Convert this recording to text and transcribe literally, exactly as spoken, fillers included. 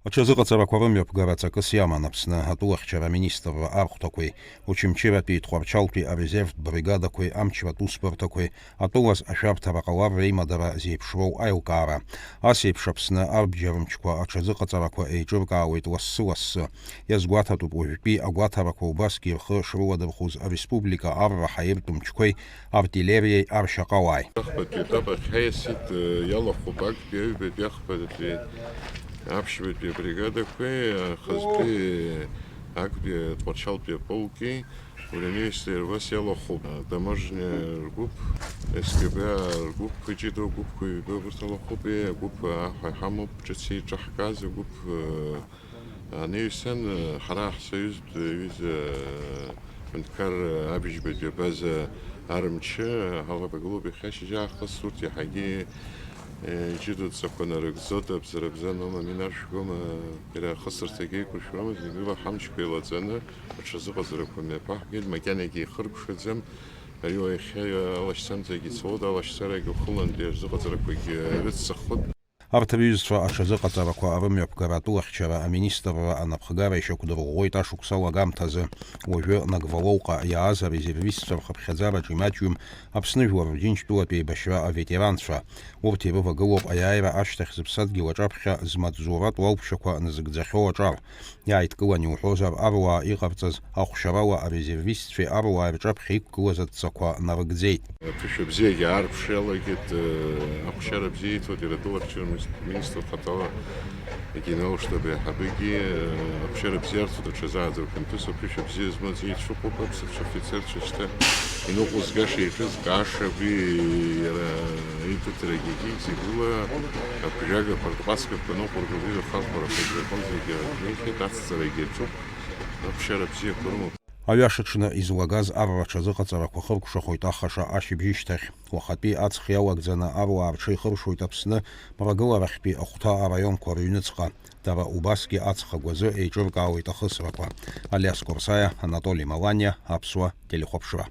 Аҽазыҟаҵарақәа рымҩаԥгара ҵакыс иаман Аԥсны атәылахьчара аминистрра архәҭақәеи, Очамчыратәи Тҟәарчалтәи арезервтә бригадақәеи амчратә усбарҭақәеи, атәылаз ашәарҭара ҟалар реимадара зеиԥшроу аилкаара. Ас еиԥш Аԥсны арбџьармчқәа аҽазыҟаҵарақәа еиҿыркаауеит лассы-лассы. Иазгәаҭатәуп уажәтәи агәаҭарақәа убасгьы рхы шрыладырхәыз ареспублика арра ҳаиртә мчқәеи артиллериеи аршьаҟауааи. Ахԥатәи аетап ахь ҳаиасит, э, иалахәуп актәи аҩбатәи, ахԥатәи аԥшьбатәи абригадақәеи, ахазтәи актәи атҟәарчалтәи аполки, уи анаҩсны иара убас иалахәуп. Таможня ргәыԥ, СГБ ргәыԥқәа, иҷыдоу агәыԥқәа ҩба, урҭ алахәуп, агәыԥ аҳәа ҳамоуп, ҿыц еиҿаҳкааз агәыԥ, э, Анаҩсан, ҳара ҳсоюзтә ҩыза аҳәынҭқар абжьбатәи абаза армчы ҳалабагылоуп иахьа ашьыжь аахыс, урҭ иаҳагьы, э, иҷыдоу адҵақәа нарыгӡоит, абзарбзан аума, минаршәгома, иара ахысырҭагьы еиқәыршәомызт, игыла ҳамчқәа еилаҵаны аҽазыҟаҵарақәа мҩаԥаҳгеит, макьанагьы ихыркәшаӡам, ари уа иахьа алашьцамҭагьы цалоит, алашьцарагьы ухылантәи аҽазыҟаҵарақәагьы рыццахоит. Арҭ рҩызцәа аҽазыҟаҵарақәа рымҩаԥгара атәылахьчара аминистрра анапхгара ишьақәдырӷәӷәоит ашықәс алагамҭазы. Уажәы Нагвалоуҟа иааз арезервистцәа рхыԥхьаӡараҿ имаҷҩым Аԥсны Жәлар Рџьынџьтәылатә еибашьра аветеранцәа. Урҭ ирывагылоуп аиааира ашьҭахь зыԥсадгьыл аҿаԥхьа змаҵзуратәу алԥшақәа назыгӡахьоу аҿар. Иааидкылан иуҳәозар, аруаа иҟарҵаз ахәшьарала арезервистцәеи аруааи рҿаԥхьа иқәгылаз адҵақәа нарыгӡеит. Аԥышәа бзиагьы аарԥшра иалагеит, ахәшьара бзиа иҭоит иара атәылахьчара министр хаҭала агенерал-штаб аиҳабыгьы, ахәшьара бзиа арҭоит аҽазааӡара хәынҭыс, аԥышәа бзиа змоу аӡәы ицәыхуп, аԥсуа афицерцәа шьҭа иныҟәызгаша иаҿыз каша, уи иара иҭыҭрагьы зегьы гыла, аԥжәагақәа, ртҟәацгақәа ныҟәыргылеит, ахархәарақәа зегьы рхеит, ацҵарагьы аҿуп, аԥшьара бзиақәа рымоуп. Аҩашаҽны излагаз арра аҽазыҟаҵарақәа хыркәшахоит ахаша ашьыбжьышьҭахь. Уахатәи аҵх иалагӡаны аруаа рҽеихыршоит Аԥсны мрагыларахьтәи ахәҭа араионқәа рыҩныҵҟа. Дара убасгьы аҵх агәазы еиҿыркаауеит ахысрақәа. Алиас Курсаиа, Анатоли Маланиа, Аԥсуа телехәаԥшра.